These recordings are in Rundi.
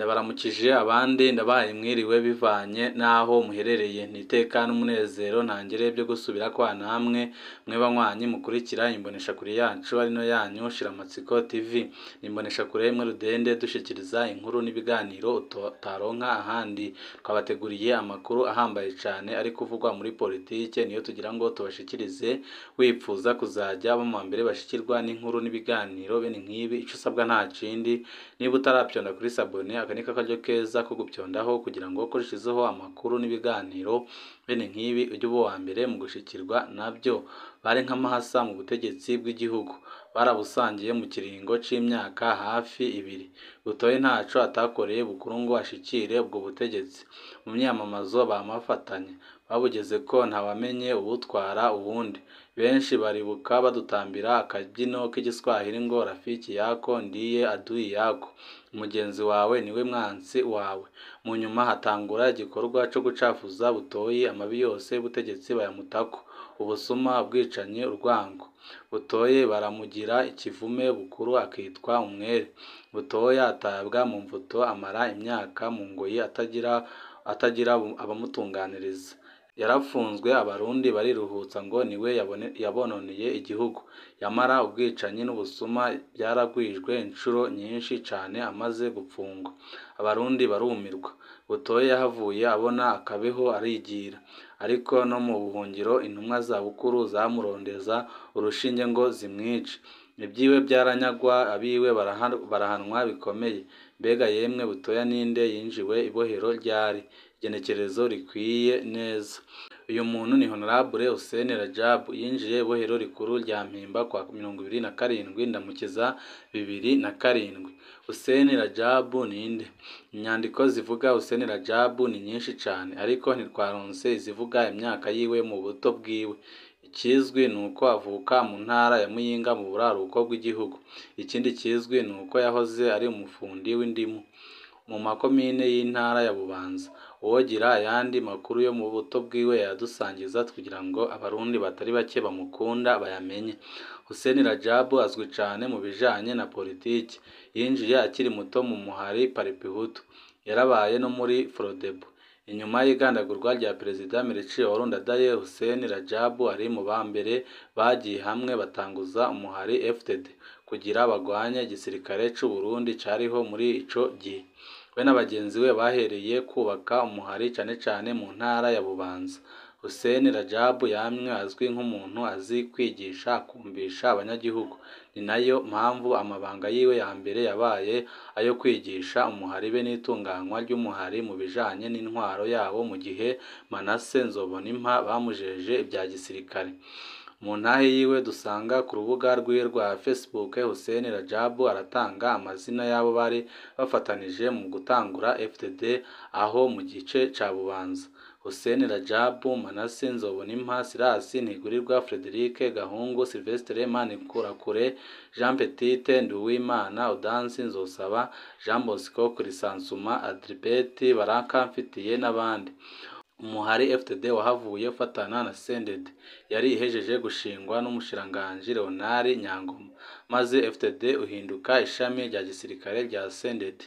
Ndabaramukije abandi ndabahaye mwiriwe bivanye n'aho muherereye, ni iteka n'umunezero ntangere byo gusubira kwa namwe mwe banywanyi mukurikira imboneshakure yacu ari no yanyu Shiramatsiko TV. Ni imboneshakure imwe rudende dushikiriza inkuru n'ibiganiro utaronka ahandi. Twabateguriye amakuru ahambaye cane ari kuvugwa muri politike, niyo tugira ngo tubashikirize. Wipfuza kuzajya bo mu mbere bashikirwa n'inkuru n'ibiganiro bene nk'ibi, ico usabwa nta kindi, niba utarapyonda kuri sabone, aka ni akaryo keza ko gupyondaho kugira ngo kurushizeho amakuru n'ibiganiro bene nk'ibi ujye uba uwa mbere mu gushikirwa nabyo. Bari nk'amahasa mu butegetsi bw'igihugu, barabusangiye mu kiringo c'imyaka hafi ibiri. Butoyi ntaco atakoreye Bukuru ngo ashikire ubwo butegetsi. Mu myamamazo bamafatanye, babugeze ko ntawamenye uwutwara uwundi. Benshi baribuka badutambira akabyino k'igiswahili ngo rafiki yako ndiye adui yako, mugenzi wawe niwe mwansi wawe. Mu nyuma hatangura igikorwa co gucafuza Butoyi, amabi yose y'ubutegetsi bayamutako: ubusuma, ubwicanyi, urwango. Butoyi baramugira ikivume, Bukuru akitwa umwere. Butoyi atabwa mu mvuto, amara imyaka mu ngoyi atagira abamutunganiriza. Yarapfunzwe, Abarundi bariruhutsa ngo niwe yabononeye igihugu. Yamara ubwicanyi n'ubusuma byaragwijwe incuro nyinshi cane amaze gupfungwa. Abarundi barumirwa. Butoyi yahavuye abona akabeho arigira. Ariko no mu buhungiro intumwa za Bukuru zamurondeza urushinge ngo zimwice. Ibyiwe byaranyagwa, abiwe barahanwa bikomeye. Mbega yemwe Butoya ninde yinjiwe ibohero ryari? Igenekerezo rikwiye neza. Uyu muntu ni Honorable Hussein Rajab, yinjiye ibohero rikuru rya Mpimba kwa 27 Ndamukiza 2007. Hussein Rajab ninde? Inyandiko zivuga Hussein Rajab ni nyinshi cane, ariko ntitwaronse izivuga imyaka yiwe mu buto bwiwe. Ikizwi ni uko avuka mu ntara ya Muyinga mu buraruko bw'igihugu. Ikindi kizwi ni uko yahoze ari umufundi w'indimu mu makomine y'intara ya Bubanza. Uwogira ayandi makuru yo mu buto bwiwe yadusangiza kugira ngo Abarundi batari bake bamukunda bayamenye. Hussein Rajab azwi cane mu bijanye na politiki. Yinjiye akiri muto mu muhari Paripihutu. Yarabaye no muri Frodebu. Inyuma y'igandagurwa rya Perezida Melchior Ndadaye, Hussein Rajab ari mu ba mbere bagiye hamwe batanguza umuhari FDD kugira bagwanye igisirikare c'u Burundi cariho muri ico gihe. We na bagenzi we bahereye kubaka umuhari cane cane mu ntara ya Bubanza. Hussein Rajab yamye azwi nk'umuntu azi kwigisha akumvisha abanyagihugu. Ni nayo mpamvu amabanga yiwe ya mbere yabaye ayo kwigisha umuhari be n'itunganywa ry'umuhari mu bijanye n'intwaro yawo, mu gihe Manase Nzobonimpa bamujeje ibya gisirikare. Mu ntahe yiwe dusanga ku rubuga rwiwe rwa Facebook, Hussein Rajab aratanga amazina y'abo bari bafatanije mu gutangura FDD aho mu gice ca Bubanza: Hussein Rajab, Manase Nzobonimpa, Silas Ntigurirwa, Frederic Gahungu, Sylvestre Manikurakure, Jean Petit Nduwimana, Audace Nzosaba, Jean Bosco Kurisansuma, Adribert Barankamfitiye n'abandi. Umuhari FDD wahavuye ufatana na CNDD yari ihejeje gushingwa n'umushikiranganji Leonard Nyangoma, maze FDD uhinduka ishami rya gisirikare rya CNDD.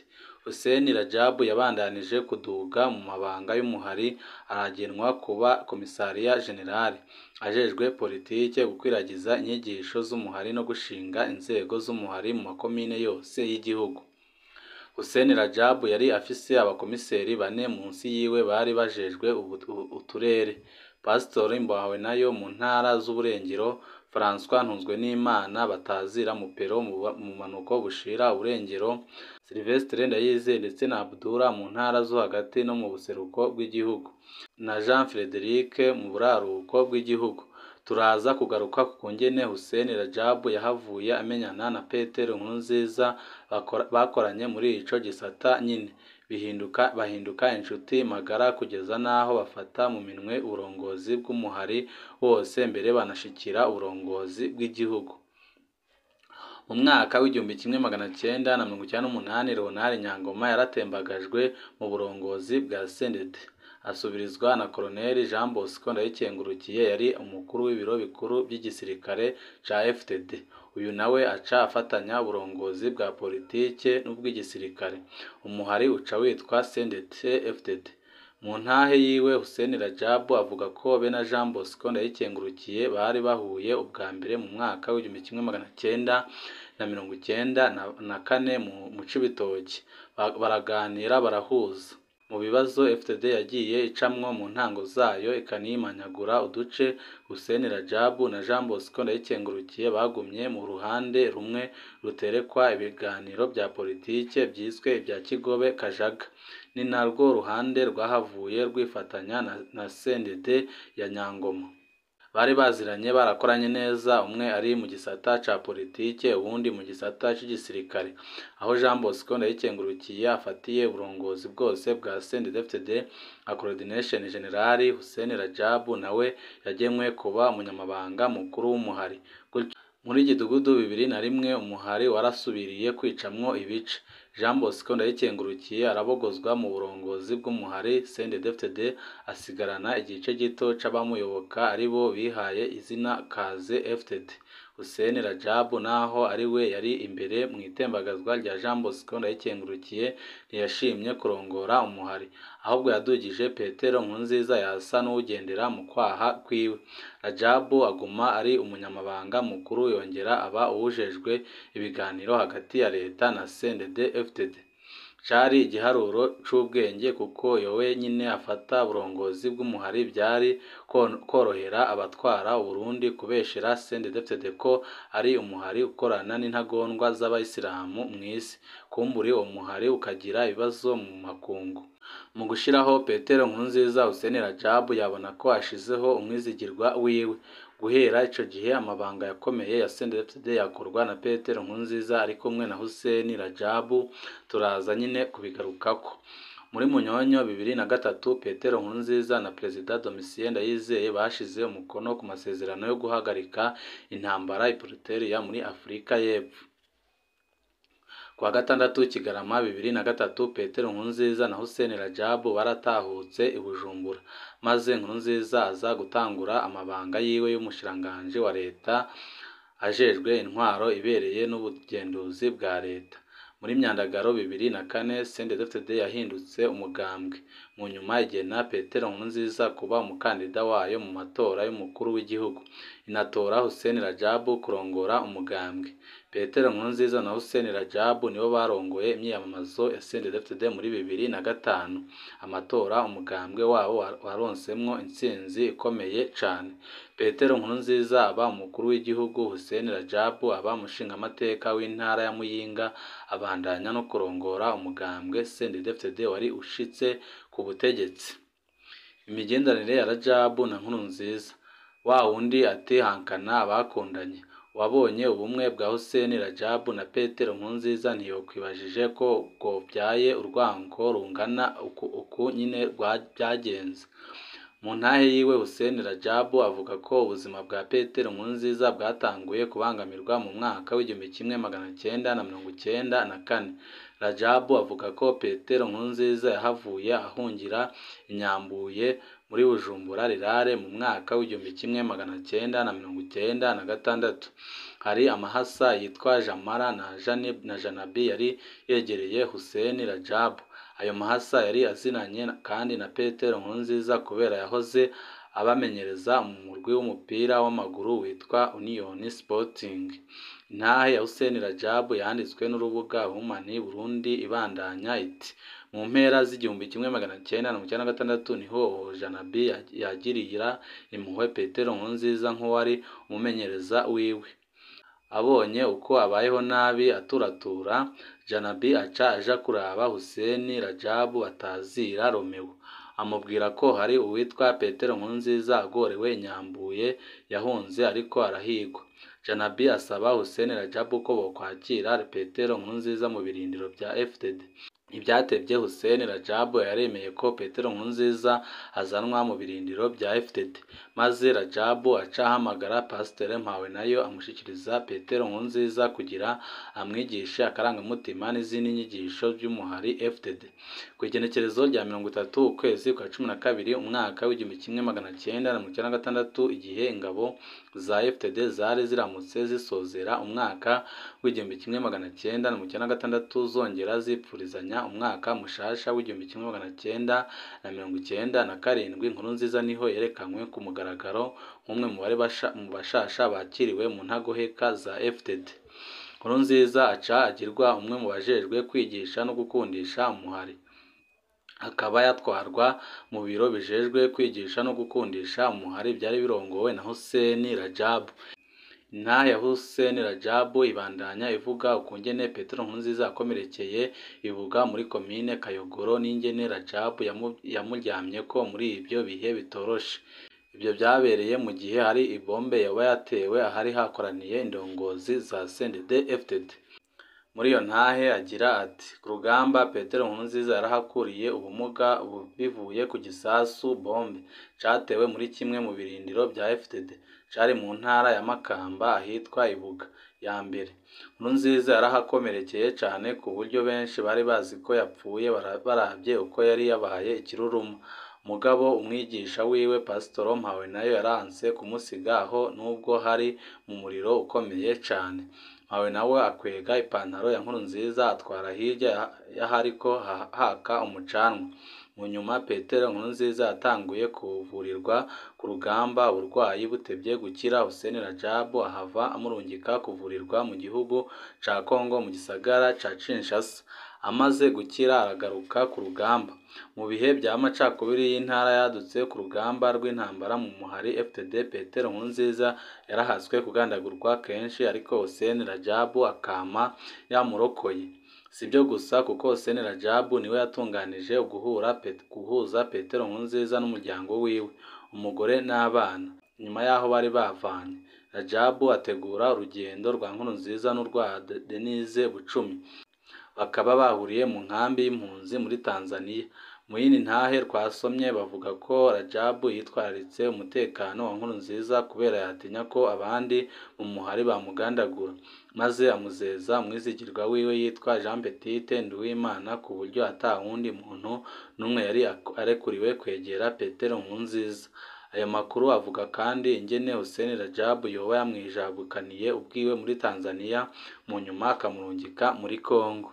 Hussein Rajab yabandanije kuduga mu mabanga y'umuhari, aragenwa kuba komisariya general ajejwe politike, gukwiragiza inyigisho z'umuhari no gushinga inzego z'umuhari mu makomine yose y'igihugu. Hussein Rajab yari afise abakomiseri bane munsi yiwe bari bajejwe uturere: Pasitori Mbawenayo mu ntara z'Uburengero, François Ntunzwenimana Batazira Mupero mu bumanuko bushira Uburengero, Sylvestre Ndayizeye ndetse na Abdullah mu ntara zo hagati no mu buseruko bw'igihugu, na Jean Frederic mu buraruko bw'igihugu. Turaza kugaruka ku ngene Hussein Rajab yahavuye amenyana na Petero Nkurunziza bakoranye muri ico gisata nyine, bahinduka inshuti magara kugeza n'aho bafata mu minwe uburongozi bw'umuhari wose, mbere banashikira uburongozi bw'igihugu. Mu mwaka w'1998 Leonard Nyangoma yaratembagajwe mu burongozi bwa CNDD. Asubirizwa na Colonel Jean Bosco Ndayikengurukiye yari umukuru w'ibiro bikuru by'igisirikare ca FDD. Uyu nawe aca afatanya uburongozi bwa politike n'ubw'igisirikare. Umuhari uca witwa CNDD-FDD. Mu ntahe yiwe Hussein Radjabu avuga ko be na Jean Bosco Ndayikengurukiye bari bahuye ubwa mbere mu mwaka w'1994 mu Cibitoke, baraganira barahuza. Mu bibazo FDD yagiye icamwo mu ntango zayo ikanimanyagura uduce, Hussein Radjabu na Jean Bosco Ndayikengurukiye bagumye mu ruhande rumwe ruterekwa ibiganiro bya politike byiswe ibya Kigobe Kajaga. Ni narwo ruhande rwahavuye rwifatanya na CNDD ya Nyangoma. Bari baziranye barakoranye neza, umwe ari mu gisata ca politike uwundi mu gisata c'igisirikare. Aho Jean Bosco Ndayikengurukiye afatiye uburongozi bwose bwa CNDD-FDD nka Coordination General, Hussein Radjabu nawe yagenwe kuba umunyamabanga mukuru w'umuhari. Muri Gidugudu 2001 umuhari warasubiriye kwicamwo ibice. Jean Bosco Ndayikengurukiye arabogozwa mu burongozi bw'umuhari CNDD-FDD, asigarana igice gito c'abamuyoboka aribo bihaye izina Kaze FDD. Hussein Radjabu naho ari we yari imbere mu itembagazwa rya Jean Bosco Ndayikengurukiye ntiyashimye kurongora umuhari, ahubwo yadugije Petero Nkurunziza yasa n'uwugendera mu kwaha kwiwe. Radjabu aguma ari umunyamabanga mukuru, yongera aba uwujejwe ibiganiro hagati ya leta na CNDD-FDD. Cari igiharuro c'ubwenge kuko yowe nyene afata uburongozi bw'umuhari vyari korohera abatwara Uburundi kubeshera CNDD-FDD ko ari umuhari ukorana n'intagondwa z'abayisilamu mw'isi, kumburi uwo muhari ukagira ibibazo mu makungu. Mu gushiraho Petero Nkurunziza, Hussein Radjabu yabona ko ashizeho umwizigirwa wiwe. Guhera ico gihe amabanga yakomeye ya CNDD-FDD yakorwa na Petero Nkurunziza ari kumwe na Hussein Radjabu, turaza nyine kubigarukako. Muri Munyonyo 2003 Petero Nkurunziza na Perezida Domitien Ndayizeye bashize umukono ku masezerano yo guhagarika intambara i Pretoria muri Afrika y'Epfo. Kuwa gatandatu Kigarama 2003 Petero Nkurunziza na Hussein Radjabu baratahutse i Bujumbura, maze Nkurunziza aza gutangura amabanga yiwe y'umushikiranganji wa leta ajejwe intwaro ibereye n'ubugenduzi bwa leta. Muri Myandagaro 2004 CNDD-FDD yahindutse umugambwe, mu nyuma igena Petero Nkurunziza kuba umukandida wayo mu matora y'umukuru w'igihugu, inatora Hussein Radjabu kurongora umugambwe. Petero Nkurunziza na Hussein Radjabu nibo barongoye imyiyamamazo ya CNDD-FDD muri 2005. Amatora umugambwe wabo waronsemwo intsinzi ikomeye cane. Petero Nkurunziza aba umukuru w'igihugu, Hussein Radjabu aba umushingamateka w'intara ya Muyinga, abandanya no kurongora umugambwe CNDD-FDD wari ushitse ku butegetsi. Imigenderanire ya Radjabu na Nkurunziza, wa wundi ati hankana abakundanye. Uwabonye ubumwe bwa Hussein Radjabu na Petero Nkurunziza ntiyokwibajije ko bwobyaye urwanko rungana uku nyine byagenze. Mu ntahe yiwe Hussein Radjabu avuga ko ubuzima bwa Petero Nkurunziza bwatanguye kubangamirwa mu mwaka w'1994. Radjabu avuga ko Petero Nkurunziza yahavuye ahungira i Nyambuye muri Bujumbura Rirare mu mwaka w'1996. Hari amahasa yitwa Jamara na Janabi yari yegereye Hussein Radjabu. Ayo mahasa yari azinanye kandi na Petero Nkurunziza kubera yahoze abamenyereza mu murwi w'umupira w'amaguru witwa Union Sporting. Intahe ya Hussein Radjabu yanditswe n'urubuga Human Burundi ibandanya iti: mu mpera z'1996 niho Janabi yagirira impuhwe Petero Nkurunziza nk'uwari umumenyereza wiwe. Abonye uko abayeho nabi aturatura, Janabi aca aja kuraba Hussein Radjabu atazira Romeo, amubwira ko hari uwitwa Petero Nkurunziza agorewe i Nyambuye yahunze ariko arahigwa. Janabi asaba Hussein Radjabu ko bokwakira Petero Nkurunziza mu birindiro bya FDD. Ntivyatevye Hussein Rajabu yaremeye ko Petero Nkurunziza azanwa mu birindiro vya FDD, maze Rajabu aca ahamagara Pasiteri Mpawenayo amushikiriza Petero Nkurunziza kugira amwigishe akarangamutima n'izindi nyigisho vy'umuhari FDD. Kw'igenekerezo rya 30 ukwezi kwa 12 umwaka w'1996, igihe ingabo za FDD zari ziramutse zisozera umwaka w'1996 zongera zipfurizanya umwaka mushasha w'1997, Nkurunziza niho yerekanywe ku mugaragaro nk'umwe mu bari mu bashasha bakiriwe mu ntagoheka za FDD. Nkurunziza aca agirwa umwe mu bajejwe kwigisha no gukundisha umuhari, akaba yatwarwa mu biro bijejwe kwigisha no gukundisha umuhari vyari birongowe na Hussein Rajabu. Intahe ya Hussein Rajabu ibandanya ivuga ukungene Petero Nkurunziza yakomerekeye ibuga muri komine Kayogoro n'ingene Rajabu yamuryamyeko muri ivyo bihe bitoroshe. Ivyo vyabereye mu gihe hari ibombe yoba yatewe ahari hakoraniye indongozi za CNDD-FDD. Muri iyo ntahe agira ati: "Ku rugamba Petero Nkurunziza yarahakuriye ubumuga bivuye ku gisasu bombe catewe muri kimwe mu birindiro vya FDD cari mu ntara ya Makamba ahitwa Ibuga ya mbere. Nkurunziza yarahakomerekeye cane ku buryo benshi bari bazi ko yapfuye baravye uko yari yabaye ikiruruma. Mugabo umwigisha wiwe Pasitoro Mpawenayo yaranse kumusiga aho nubwo hari mu muriro ukomeye cane. Mpawenawe akwega ipantaro ya Nkurunziza atwara hirya y'ahariko haka umucanwa. Mu nyuma Petero Nkurunziza yatanguye kuvurirwa ku rugamba uburwayi butevye gukira, Hussein Rajabu ahava amurungika kuvurirwa mu gihugu ca Congo mu gisagara ca Kinshasa. Amaze gukira aragaruka ku rugamba. Mu bihe vya macakubiri y'intara yadutse ku rugamba rw'intambara mu muhari FDD, Petero Nkurunziza yarahaswe kugandagurwa kenshi ariko Hussein Rajabu akama yamurokoye. Sivyo gusa kuko Hussein Rajabu niwe yatunganije guhuza Petero Nkurunziza n'umuryango wiwe, umugore n'abana, nyuma yaho bari bavanye. Rajabu ategura urugendo rwa Nkurunziza n'urwa Denise Bucumi, bakaba bahuriye mu nkambi y'impunzi muri Tanzania. Mu yindi ntahe twasomye bavuga ko Rajabu yitwararitse umutekano wa Nkurunziza kubera yatinya ko abandi mu muhari bamugandagura, maze amuzeza umwizigirwa wiwe yitwa Jean Baptiste Nduwimana ku buryo ata wundi muntu n'umwe yari arekuriwe kwegera Petero Nkurunziza. Ayo makuru avuga kandi ingene Hussein Rajabu yoba yamwijabukaniye ubwiwe muri Tanzania, mu nyuma akamurungika muri Congo.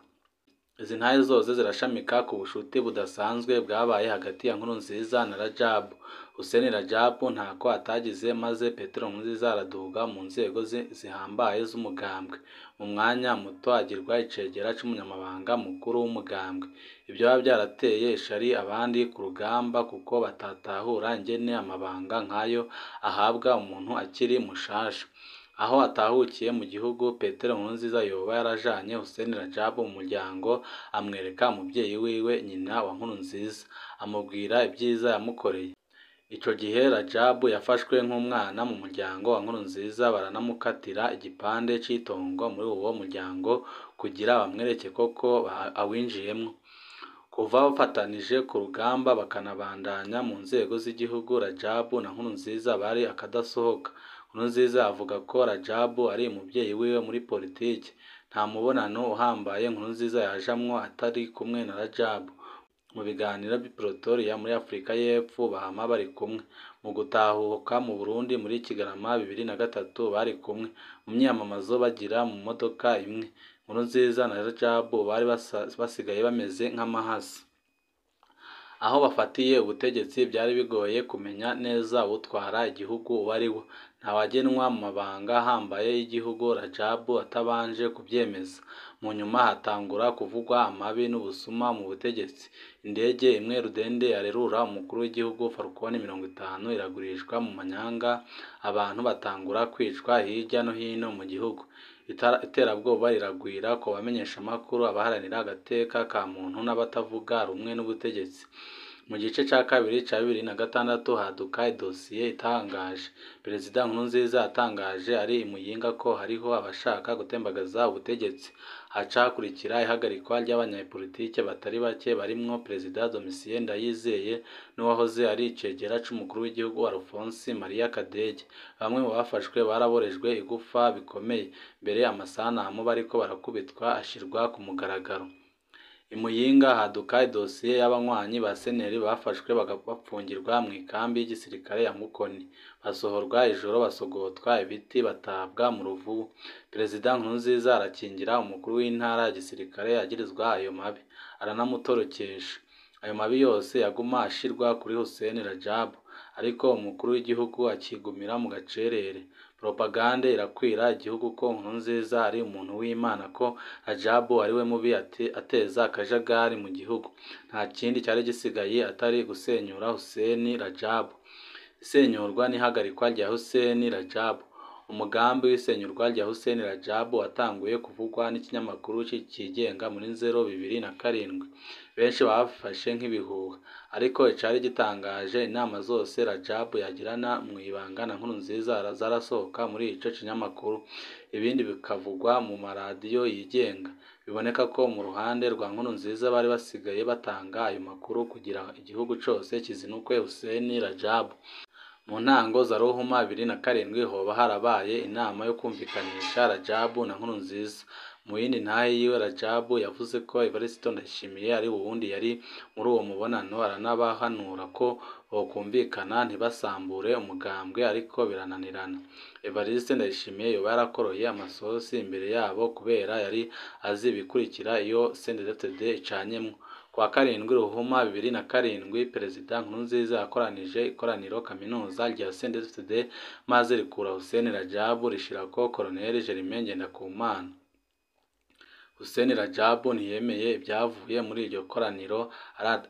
Izi ntahe zose zirashamika ku bushuti budasanzwe bwabaye hagati ya Nkurunziza na Rajabu. Hussein Rajabu ntako atagize maze Petero Nkurunziza araduga mu nzego zihambaye z'umugambwe. Mu mwanya muto agirwa icegera c'umunyamabanga mukuru w'umugambwe. Ivyo biba vyarateye ishari abandi ku rugamba kuko batatahura ingene amabanga nk'ayo ahabwa umuntu akiri mushasha. Aho atahukiye mu gihugu, Petero Nkurunziza yoba yarajanye Hussein Rajabu mu muryango amwereka umuvyeyi wiwe, nyina wa Nkurunziza, amubwira ivyiza yamukoreye. Ico gihe Rajabu yafashwe nk'umwana mu muryango wa Nkurunziza, baranamukatira igipande c'itongo muri uwo muryango kugira bamwereke koko awinjiyemwo. Kuva bafatanije ku rugamba bakanabandanya mu nzego z'igihugu, Rajabu na Nkurunziza bari akadasohoka. Nkurunziza avuga ko Rajabu ari umuvyeyi wiwe muri politike. Nta mubonano uhambaye Nkurunziza yajamwo atari kumwe na Rajabu. Mu biganiro vy'i Pretoria muri Afrika y'Epfo bama bari kumwe. Mu gutahuka mu Burundi muri Kigarama 2003 bari kumwe. Mu myiyamamazo bagira mu modoka imwe. Nkurunziza na Rajabu bari basigaye bameze nk'amahasi. Aho bafatiye ubutegetsi vyari bigoye kumenya neza uwutwara igihugu uwo ari we. Ntawagenwa mu mabanga ahambaye y'igihugu Rajabu atabanje kuvyemeza. Mu nyuma hatangura kuvugwa amabi n'ubusuma mu butegetsi. Indege imwe rudende yarerura umukuru w'igihugu Falcon 50 iragurishwa mu manyanga, abantu batangura kwicwa hirya no hino mu gihugu. Iterabwoba riragwira ku bamenyeshamakuru, abaharanira agateka ka muntu n'abatavuga rumwe n'ubutegetsi. Mu gice ca kabiri ca 2006 haduka idosiye itangaje. Perezida Nkurunziza yatangaje ari i Muyinga ko hariho abashaka gutembagaza ubutegetsi. Haca hakurikira ihagarikwa ry'abanyepolitike batari bake barimwo Perezida Domitien Ndayizeye n'uwahoze ari icegera c'umukuru w'igihugu Alphonse Maria Kadege. Bamwe mu bafashwe baraborejwe igufa bikomeye, mbere amasanamu bariko barakubitwa ashirwa ku mugaragaro. I Muyinga haduka idosiye y'abanywanyi ba Seneri bafashwe bapfungirwa mw'ikambi y'igisirikare ya Mukoni, basohorwa ijoro basogotwa ibiti batabwa mu ruvubu. Perezida Nkurunziza arakingira umukuru w'intara ya gisirikare yagirizwa ayo mabi, aranamutorokesha. Ayo mabi yose yaguma ashirwa kuri Hussein Rajab, ariko umukuru w'igihugu akigumira mu gacerere. Propagande irakwira igihugu ko Nkurunziza ari umuntu w'Imana, ko Rajab ariwe mubi ateza akajagari mu gihugu. Nta kindi cyari gisigaye atari gusenyura Hussein Rajab. Isenyurwa n'ihagarikwa rya Hussein Rajab. Umugambi w'isenyurwa rya Hussein Rajab watanguye kuvugwa n'ikinyamakuru cigenga muri Nzero 2007. Benshi babifashe nk'ibihuha, ariko icari gitangaje inama zose Rajab yagirana mw'ibanga na Nkurunziza zarasohoka muri ico kinyamakuru, ibindi bikavugwa mu maradiyo yigenga. Biboneka ko mu ruhande rwa Nkurunziza bari basigaye batanga ayo makuru kugira igihugu cose kizinukwe Hussein Rajab. Mu ntango za Ruhuma 2007 hoba harabaye inama yo kumvikanisha Rajab na Nkurunziza. Mu yindi ntahe yiwe Rajab yavuze ko Evariste Ndayishimiye ari uwundi yari muri uwo mubonano, aranabahanura ko bokumvikana ntibasambure umugambwe, ariko birananirana. Evariste Ndayishimiye yoba yarakoroye amasosi imbere yabo kubera yari azi ibikurikira iyo CNDD-FDD icanyemwo. Kuwa karindwi Ruhuma 2007 Perezida Nkurunziza yakoranije ikoraniro kaminuza rya CNDD-FDD maze rikura Hussein Rajab rishirako Colonel Germain Ngendakumana. Hussein Rajab ntiyemeye ibyavuye muri iryo koraniro,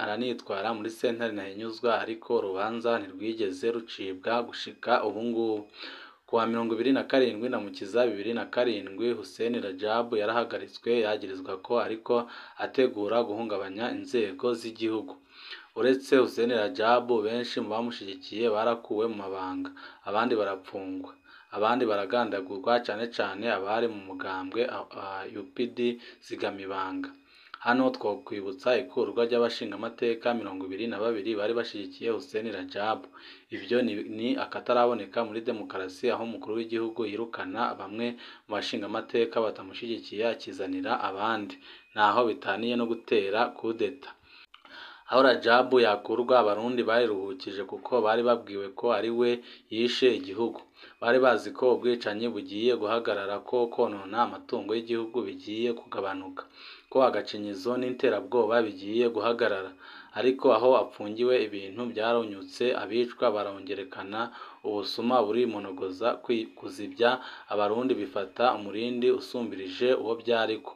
aranitwara muri sentare ntahinyuzwa, ariko urubanza ntirwigeze rucibwa gushika ubungubu. Kuwa 27 Ndamukiza 2007 Hussein Rajab yarahagaritswe yagirizwa ko ariko ategura guhungabanya inzego z'igihugu. Uretse Hussein Rajab, benshi mu bamushigikiye barakuwe mu mabanga, abandi barapfungwa, abandi baragandagurwa, cane cane abari mu mugambwe UPD Zigamibanga. Hano twokwibutsa ikurwa ry'abashingamateka 22 bari bashigikiye Hussein Rajab. Ibyo ni akataraboneka muri demokarasi, aho umukuru w'igihugu yirukana bamwe mu bashingamateka batamushigikiye akizanira abandi. Naho bitaniye no gutera kudeta. Aho Rajab yakurwa abarundi bariruhukije kuko bari babwiwe ko ari we yishe igihugu. Bari bazi ko ubwicanyi bugiye guhagarara, ko konona amatungo y'igihugu bigiye kugabanuka, ko agacinyizo n'iterabwoba bigiye guhagarara. Ariko aho apfungiwe ibintu byarunyutse, abicwa barongerekana, ubusuma burimonogoza, kuzibya abarundi bifata umurindi usumbirije uwo vyariko.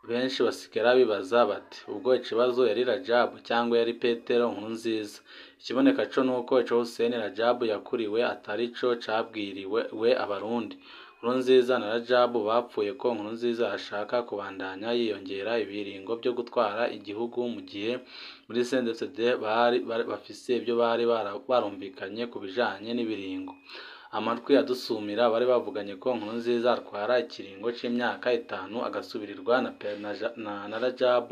Benshi basigara bibaza bati ubwo ikibazo yari Rajab cyangwa yari Petero Nkurunziza? Ikiboneka co nuko ico Hussein Rajab yakuriwe atari co cabwiriwe abarundi. Nkurunziza na Rajab bapfuye ko Nkurunziza ashaka kubandanya yiyongera ibiringo vyo gutwara igihugu, mu gihe muri CNDD-FDD bari bafise ivyo bari barumvikanye ku bijanye n'ibiringo. Amatwi adusumira bari bavuganye ko Nkurunziza atwara ikiringo c'imyaka 5 agasubirirwa na Rajab.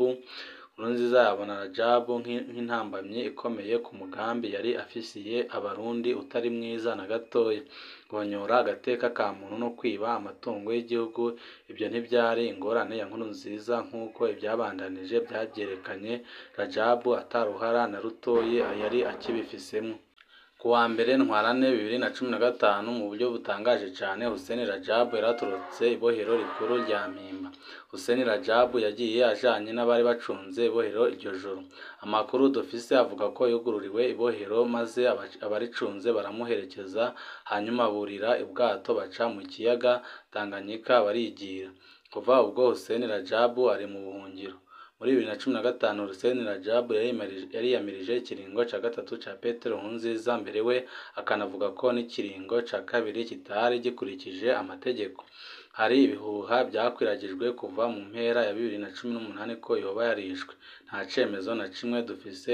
Nkurunziza yabona Rajab nk'intambamyi ikomeye ku mugambi yari afisiye abarundi utari mwiza na gatoya. Guhonyora agateka ka muntu no kwiba amatungo y'igihugu, ibyo ntivyari ingorane ya Nkurunziza nk'uko ivyabandanije vyavyerekanye. Rajab ataruhara na rutoyi yari akibifisemwo. Kuwa mbere Ntwarante 2015 mu buryo butangaje cane, Hussein Rajab yaratorotse ibohero rikuru rya Mpimba. Hussein Rajab yagiye ajanye n'abari bacunze ibohero iryo joro. Amakuru dufise avuga ko yugururiwe ibohero maze abaricunze baramuherekeza, hanyuma burira ubwato baca mu kiyaga Tanganyika barigira. Kuva ubwo Hussein Rajab ari mu buhungiro. Muri 2015 Hussein Radjabu yariyamirije ikiringo ca gatatu ca Petero Nkurunziza, mbere we akanavuga ko n'ikiringo ca kabiri kitari gikurikije amategeko. Hari ibihuha vyakwiragijwe kuva mu mpera ya 2018 ko yoba yarishwe. Nta cemezo na kimwe dufise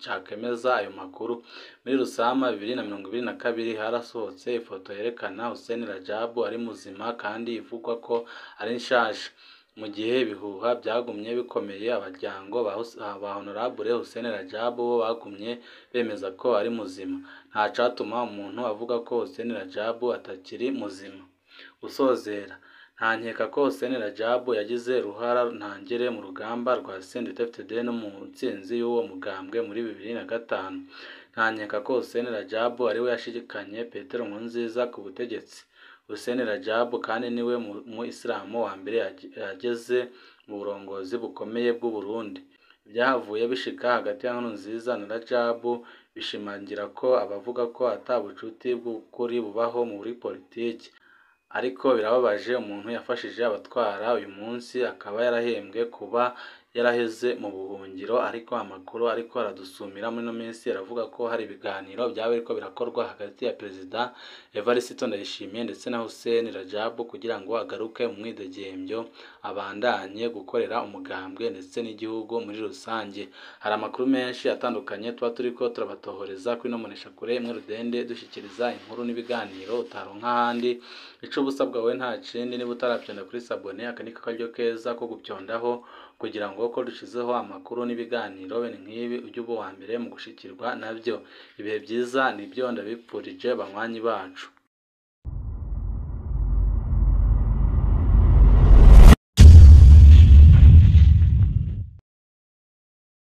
cakemeza ayo makuru. Muri Rusama 2022 harasohotse ifoto yerekana Hussein Radjabu ari muzima kandi ivugwa ko ari nshasha. Mu gihe ibihuha vyagumye bikomeye, abaryango ba Honorable Hussein Radjabu bo bagumye bemeza ko ari muzima. Nta catuma umuntu avuga ko Hussein Radjabu atakiri muzima. Gusozera, nta nkeka ko Hussein Radjabu yagize uruhara ntangere mu rugamba rwa CNDD-FDD no mu ntsinzi y'uwo mugambwe muri 2005. Nta nkeka ko Hussein Radjabu ariwe yashikanye Petero Nkurunziza ku butegetsi. Hussein Radjabu kandi niwe mu Isilamu wa mbere yageze mu burongozi bukomeye bw'u Burundi. Ibyahavuye bishika hagati ya Nkurunziza na Radjabu bishimangira ko abavuga ko ata bucuti bw'ukuri bubaho muri politiki. Ariko birababaje, umuntu yafashije abatwara uyu munsi akaba yarahembwe kuba yaraheze mu buhungiro. Ariko amakuru ariko aradusumira muri ino minsi aravuga ko hari ibiganiro byaba biriko birakorwa hagati ya Perezida Evariste Ndayishimiye ndetse na Hussein Radjabu kugira ngo agaruke mu mwidegemvyo, abandanye gukorera umugambwe ndetse n'igihugu muri rusange. Hari amakuru menshi atandukanye tuba turiko turabatohoreza kuri ino mboneshakure imwe rudende, dushikiriza inkuru n'ibiganiro utaronka ahandi. Ico uba usabwa wewe nta kindi, niba utaravyonda kuri sabone, aka ni akaryo keza ko gupyondaho kugira ngo ko dushizeho amakuru n'ibiganiro bene nk'ibi ujye uba uwa mbere mu gushikirwa navyo. Ibihe vyiza nivyo ndabipfurije banywanyi bacu.